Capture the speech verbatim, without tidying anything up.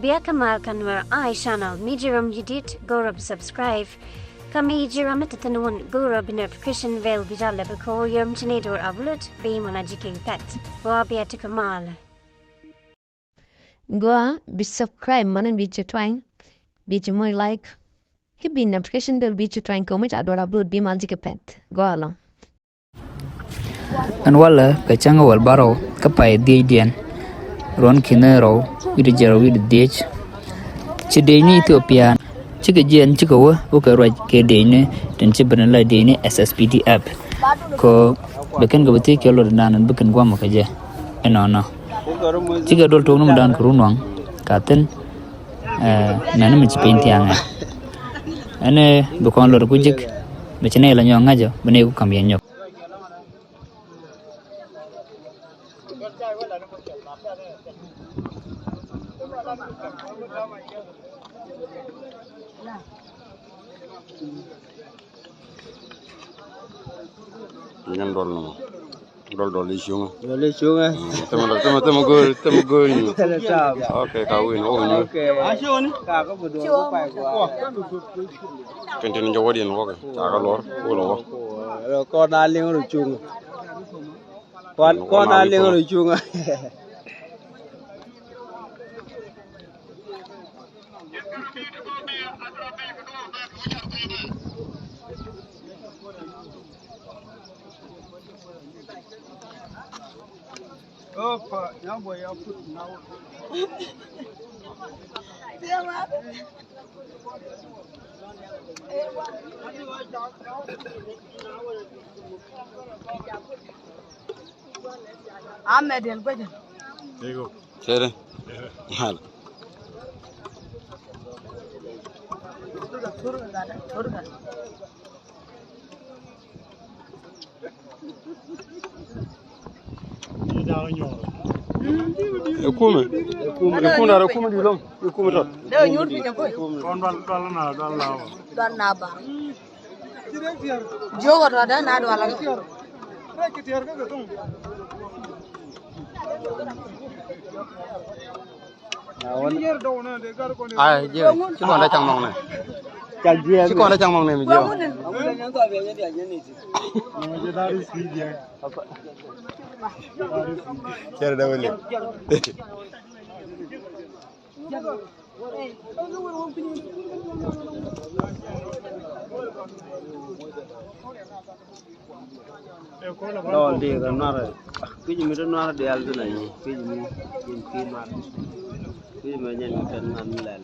Bia kä mal kä Nuer Eye Channel, mi ji̱ rom ji̱ dit go̱o̱rä bi subscribe. Kä mi ji̱ rom mi te thi̱n wun go̱o̱rä bi notification bell bi jal lɛ bi ko̱o̱r yom ci ni do̱r upload bi mɔna ji̱ kek pɛt. Gua bia ti kä mal. Gua bi subscribe mɔna bi ci twany, bi ci moc like. Ki bi notification bell bi ci twany kɛ mi ca do̱r upload bi mal ji̱ kɛ pɛt. Gua lɔ. Ɛn walɛ kɛ cäŋ wäl bärɔw kä pay dhiecdiɛn, ruɔ̱n ki̱n rɔw wi̱cdɛ jiɛn rɔw wi̱cdɛ dhiec. Ci dëëcni Ethiopia cikɛ jiɛn cikɛ wä wä kɛ ruac kɛ dëëcni tin ci ben la dëëcni S S P D F. Kɛ bɛ kɛn kɛ bɛ thiec kɛ luɔt dan bi kɛn guamɔ kɛ jɛ. Ɛnɔnɔ cikɛ dol tok ni mi dan kɛ run waŋ ka thi̱n. Ɛ, nɛn mi ci piny thiaŋɛ. Ɛn ɛ bi kɔn luɔt ku ji̱k, bi ci nɛy la nyɔk ŋa̱cä bi nɛy ku ka̱m yɛ nyɔk. Nyɛn dɔl nɔmɔ. Dɔl dɔl i̱ cuŋä. Dɔl i̱ cuŋä. Mm, thimɛ dɔl, thimɛ, thimɛ go̱o̱r, thimɛ go̱o̱r nyu. Thilɛ ta̱a̱. Ok, ka win, wok nyu. Ok. Kɛn tin jɛ wädiɛn wok. Ca kɛ luɔr, wok lɛ wok. Kɔn a liŋ rɔ cuŋä. Kɔn, kɔn a liŋ rɔ cuŋä. Opa, nyambo ya put na. Ahmed el guecä. Cere. Hal. Ɛ kumɛ. Ɛ kumɛ. Ɛ kumɛ, ɛ kumɛ di lɔŋ. Ɛ kumɛ tɔ. Dee nyuur piny ɛ kuc. Kɔn dɔl, dɔl na, dɔl na ba. Dɔl na ba. Jiök ɔ tɔ̱ dee na dual ɛ. Ai, jiök, ci kɔn dee caŋ mɔŋ nɛ. Ci kɔn dee caŋ mɔŋ nɛ mi jiök. Cɛr dee wä liŋ. Dɔɔl di kɛ nuarɛ. Kici mi ti nuarɛ diaal ti na yi. Kici mi, kici mi nuarɛ. Kici mi nyɛn kɛ nuarɛ mi lɛl.